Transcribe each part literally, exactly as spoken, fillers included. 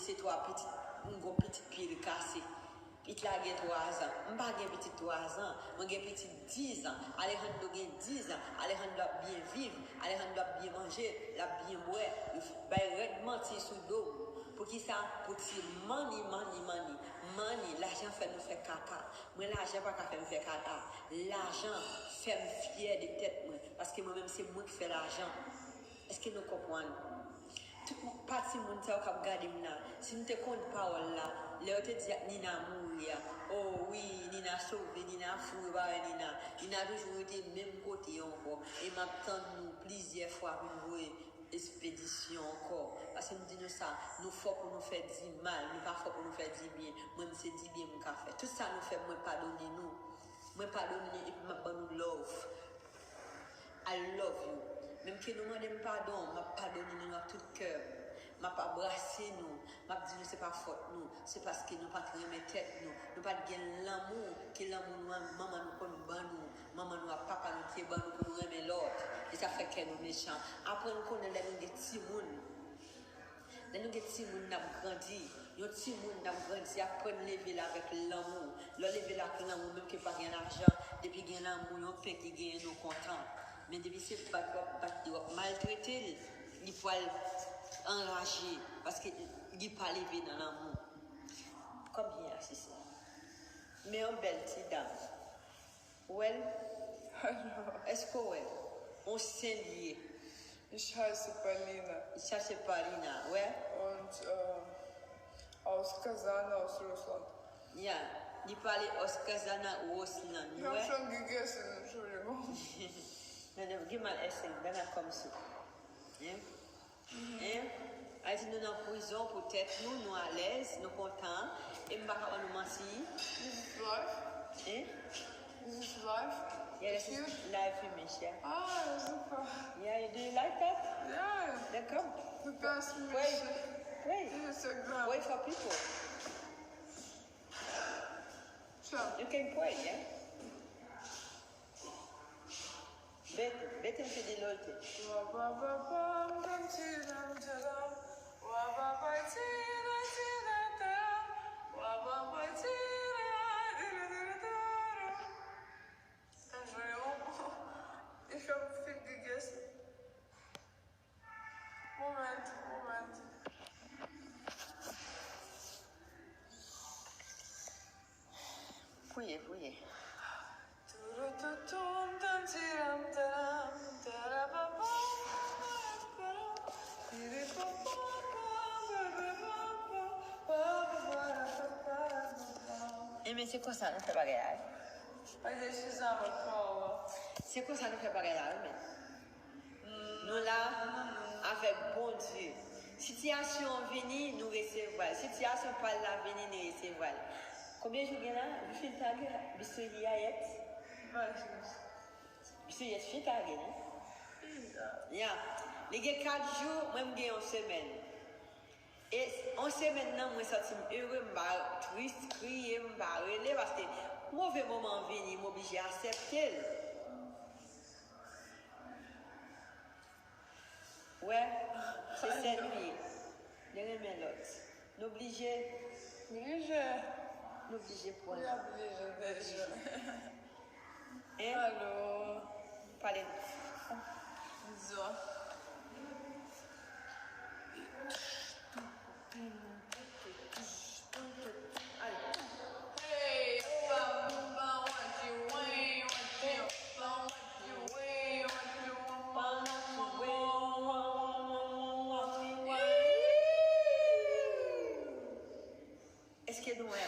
Se twa pitit, m gon pitit pye l kase. Pitit la gen twa zan. M pa gen pitit twa zan. Mwen gen pitit diz an. Alejandro gen diz an. Alejandro ap byen viv. Alejandro ap byen manje. L ap byen bwè. Yo bay rèd manti sou do m. Poukisa? Pou ti money, money, money. Money, lajan fè nou fè kaka. Mwen, lajan pa ka fè m fè kaka. Lajan fè m fyè de tèt mwen. Paske mwen menm, se mwen k fè lajan. Èske nou konprann? Tout pati moun sa yo k ap gade m la, si nou te konn pawòl la, lè yo te di Nina mouri a, o wi, Nina sove, Nina fou, yo pa wè Nina. Nina toujou rete menm kote ankò. E m ap tann nou plizyè fwa pou nou voye espedisyon ankò. Paske m di nou sa, nou fò pou nou fè di mal, nou pa fò pou nou fè di byen. Mwen, m se di byen m ka fè. Tout sa nou fè, mwen padone nou. Mwen padone nou epi m ap ban nou love. I love you. Menm ke nou mande m padon, m ap padone nou ak tout kè m. M ap abrase nou. M ap di nou se pa fòt nou. Se paske nou pa t renmen tèt nou. Nou pa t gen lanmou ke lanmou nou an manman nou konn ban nou. Manman nou ak papa nou te ban nou pou nou renmen lòt. E sa fè kè nou mechan. Aprann konnen lè nou gen timoun. Lè nou gen timoun, n ap grandi. Yon timoun, n ap grandi, aprann leve l avèk lanmou. Lè w leve l ak lanmou, menm ke pa gen lajan, depi gen lanmou, yon pen ki genyen, nou kontan. Men depi se bat w ap bat li, w ap maltrete l, li pral anraje, paske li pa leve nan lanmou. Come here, sisi. Men yon bèl ti dam. Ou wè l? Èske w wè l? On sen li ye. Ich heiße Paulina. Ich heiße Paulina, wè? Und, äh, aus Kazan, aus Russland. Ya, li pale aus Kazan, Russland, wè? Wir haben schon gegessen, Entschuldigung. Nan, nan, geh mal essen, dann kommst du. Hein? Hein? Ayiti, nou nan prizon pou tèt nou, nou alèz, nou kontan, e m pa ka ban nou manti. Is it live? Hein? Is it live? Yeah, this is live image, yeah. Ah, super. Yeah, do you like that? Yeah. Then come. Because pray. Pray. Instagram. Pray for people. Sure. You can pray, yeah? Bete, bete m fè de lote. Moment, moment. Priye, priye. Enben, se konsa nou fè bagay la, wi. Se konsa nou fè bagay la, wi, men. Nou la avèk Bondye. Sitiyasyon an vini, nou resevwa l. Sitiyasyon pa l la vini, nou resevwa l. Konbyen jou gen la? Li fin tage? Biso yayèt? Biso yèt fin tage, non? Ya. Li gen kat jou, mwen m gen yon semèn. E yon semèn nan, mwen santi m ere, m pa tris, kriye, m pa rele, paske move moman an vini, m oblije aksepte l. Wè, se sè nou ye. Nou renmen lòt. Nou blije. Blije. Nou blije pran. Nou blije deja. Hein? Alo. Pale. Di w. Ale. Èske nou wè?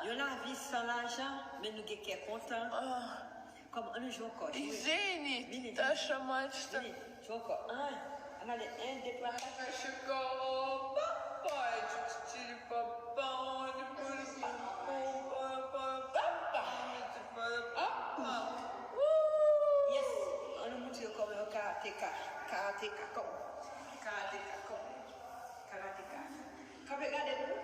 Yon lavi san lajan, men nou gen kè kontan. Kòm, ann nou jwe ankò, jwe. Vini, vini, jwe ankò. Ann ale, en, de, twa, kat. Yes. Ann nou moutre yo kòman yo karateka. Karateka, kòman? Karateka, kòman? Karateka. Kanpe gade nou.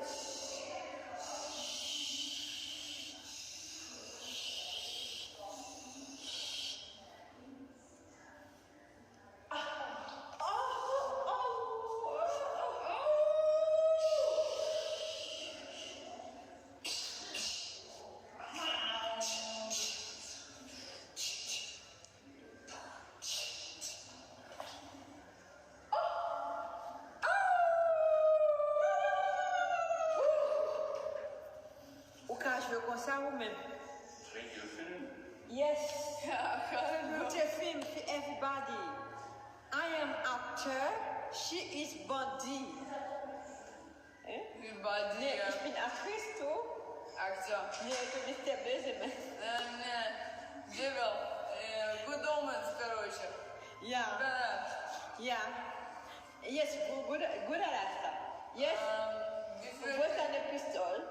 Sa ou menm? Thank you, film. Yes. Goute film fi everybody. I am actor, she is bandi. Hein? Everybody. Nee, ich bin Actrice too. Actor. Nee, du bist der Bösemann. Nein, nein. Jewel, eh, good omens, короче. Ja. Bad. Ja. Yes, gu- good, good at that stuff. Yes. Um, this is Wo ist deine Pistole?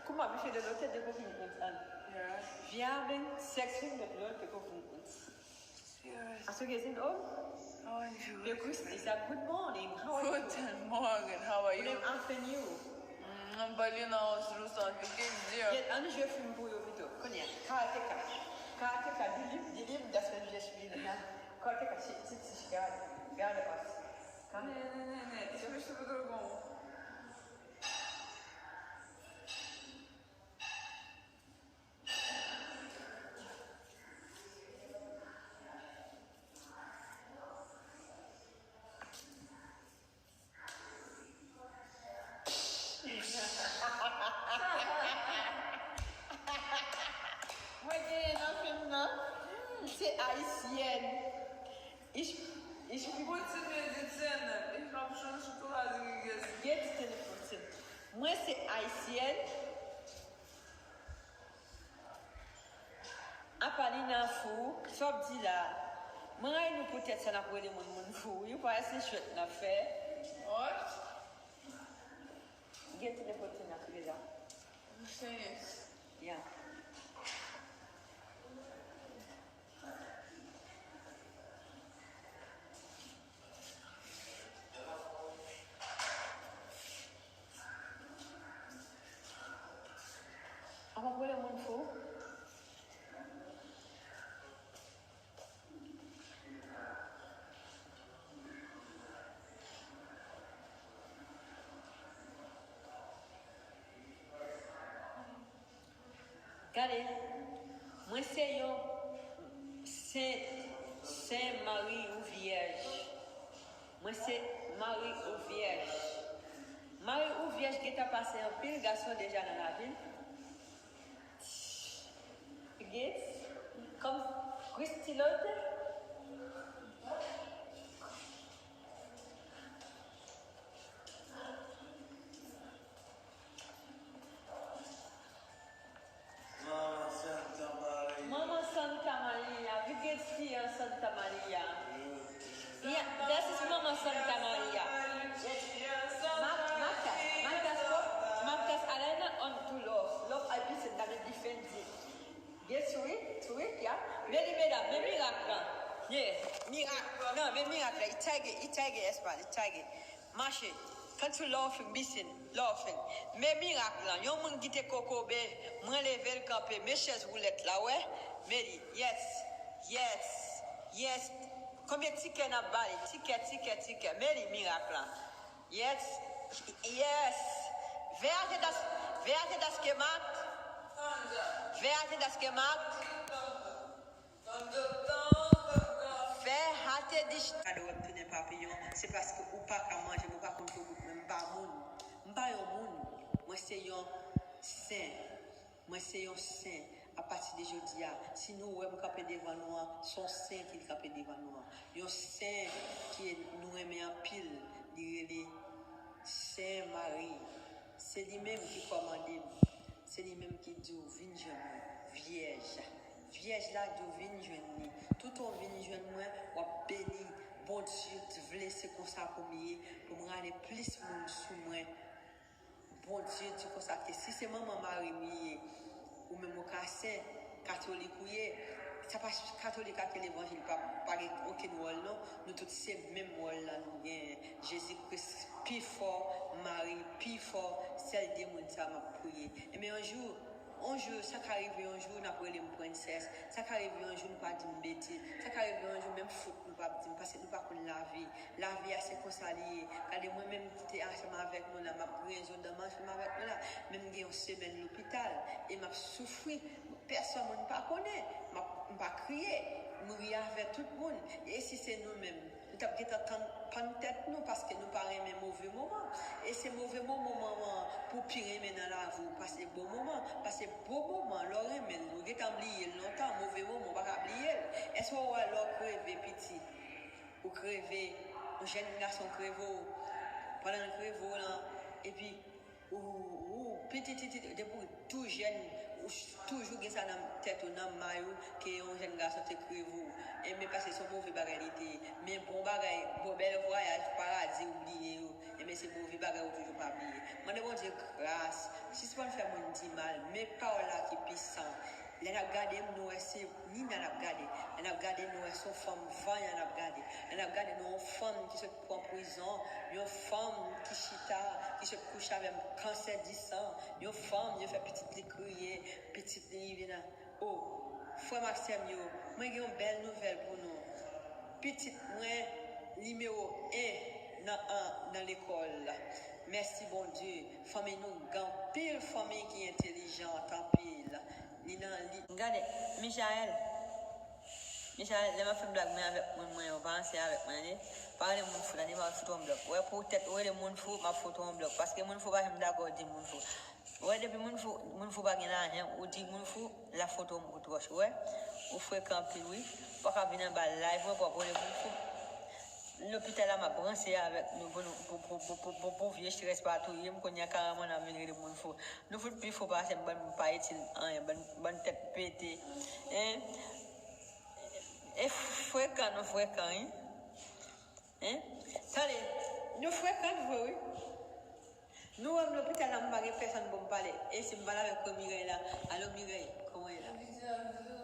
Guck mal, wie viele Leute, die gucken uns an. Ja. Wir haben sechshundert Leute gucken uns. Yes. Hast du gesehen, oh? Oh, Jules. Der grüßt dich, sagt, "Good morning, how are you?" Guten Morgen, how are you? Good afternoon. Mm, I'm Berlin aus Russland. Wie geht's dir? Jetzt an, je film pour you, bitte. Konya, Karateka. Karateka, die lieben, die lieben das, wenn wir spielen, ja. Karateka, sit, sit, sit, gerade, gerade was. Nein, nein, nein, nein. Ich möchte wieder kommen. Mwen genyen nan film nan. Se ayisyèn. Ich, ich Poutine medicine. Ich habe schon Schokolade gegessen. Jetzt Poutine. Mwen se ayisyèn. Apa Nina fou, sa w ap di la? Mwen rayi nou poutèt sa n ap rele moun moun fou wi, ou pa wè se jwèt n ap fè? What? Gen telefòn Tina ki deja. Serious? Yeah. Apa pou le moun fou? Gade, mwen se yon sen, sen mari ou vyèj. Mwen se mari ou vyèj. Mari ou vyèj gentan pase anpil gason deja nan lavi l. Gen, kòm Christy Lote. Mama Santa Maria. Mama Santa Maria. Wie geht's dir, Santa Maria? Yeah, das ist Mama Santa Maria. Marcus, Marcus, Marcus, alleine und du love. Love, I listen, that will defend you. Gen souri, souri, ya. Men li, medam, men mirak lan. Ye, mirak. Non, men mirak la. Li tayge, li tayge, Espa, li tayge. Mache. Kan tou lòfin, bisin, lòfin. Men mirak lan. Yon moun ki te kokobe, mwen leve l kanpe. Men chèz woulèt la, wè. Men li. Yes. Yes. Yes. Konbyen tikè n ap ba li? Tikè, tikè, tikè. Men li, mirak lan. Yes. Yes. Wer hat das, wer hat das gemacht? Wer hat das gemacht? Wer hat dich? Gade wè m tounen papiyon, se paske ou pa ka manje m, ou pa konn fè bout mwen, m pa moun. M pa yon moun. Mwen se yon sen. Mwen se yon sen. Apati de jodi a, si nou wè m kanpe devan nou an, se yon sen ki kanpe devan nou an. Yon sen ke nou renmen anpil, li rele Sen Mari. Se li menm ki kòmande m. Se li menm ki di w, "Vin jwenn mwen, vyèj." Vyèj la di w, "Vin jwenn li." Toutan w vin jwenn mwen, w ap beni. Bondye vle se konsa pou m ye, pou m rale plis moun sou mwen. Bondye di konsa ke si se manman mari m ye, ou menm ou ka sen, katolik ou ye, sa pa katolik ak levanjil pa, pa gen okenn wòl non. Nou tout se menm wòl la nou genyen. Jezi Kris pi fò, Mari pi fò, sèl de moun sa m ap priye. Ebyen, yon jou, yon jou, sa ka rive yon jou, n ap rele m prensès. Sa ka rive yon jou, nou pa di m betiz. Sa ka rive yon jou, menm fout nou p ap di m, paske nou pa konn lavi. Lavi a se konsa li ye. Gade mwen menm ki te ansanm avèk nou la, m ap griyen zo dan m ansanm avèk nou la. Men m gen yon semèn lopital e m ap soufri. Pèsòn moun pa konnen. M ap, m pa kriye. M ri avè tout moun. E si se nou menm? Nou t ap gentan tann pann tèt nou paske nou pa renmen move moman. E se move moman manman pou pi renmen nan lavi w pase bon moman. Pase bon moman, lè w renmen l, ou gentan bliye l lontan. Move moman, ou pa ka bliye l. Èske w wè lè w kreve piti? Ou kreve, yon jèn gason kreve w, pandan l kreve w lan, epi ou, ou, piti, piti, depi w tou jèn, ou toujou gen sa nan tèt ou, nan may ou, ke yon jèn gason te kreve w. Enben, pase se yon move bagay li te ye. Men bon bagay, bon bèl vwayaj, paradi, ou bliye yo. Enben, se move bagay ou toujou pa bliye. Mande Bondye gras, sispann fè moun di mal, men pawòl la ki pisan. Lè n ap gade m, nou wè se Nina n ap gade. Lè n ap gade, nou wè se yon fanm vanyan n ap gade. Lè n ap gade, nou yon fanm ki sot pran prizon, yon fanm ki chita, ki sot kouche avè m, kansè di san, yon fanm, yo fè pitit li kriye, pitit li rive nan. O, frè m ak sè m yo, mwen gen yon bèl nouvèl pou nou. Pitit mwen, nimewo en nan, an, nan lekòl. Mèsi Bondye, fanmi nou gen anpil fanmi ki entèlijan, anpil. Li nan, li, gade, Michael. Michael, lè m ap fè blag mwen avèk moun mwen yo, pa anseye avèk mwen, tande. Pa rele moun fou, tande, m ap fout yon blòk. Ou wè, pou tèt ou rele moun fou, m ap fout yon blòk. Paske moun fou pa janm dakò di moun fou. Ou wè, depi moun fou, moun fou pa gen lajan, ou di moun fou, l ap fout yon bout wòch. Ou wè, ou frekan anpil, wi. Ou pa ka vin anba live mwen pou w ap rele moun fou. Lopital la, m ap ranse avèk nou pou, nou, pou, pou, pou, pou, pou, pou vye estrès pa touye m. Kounye a, kareman, n ap vin rele moun fou. Nou fout pi fou pase m, bann moun pa itil anyen, bann, bann tèt pete. Hein? E frekan, nou frekan, wi. Hein? Tande, nou frekan vre, wi. Nou wè m lopital la, m pa gen pèsonn pou m pale. E si m pale avèk Mireille la? Alo, Mireille, kòman w ye la?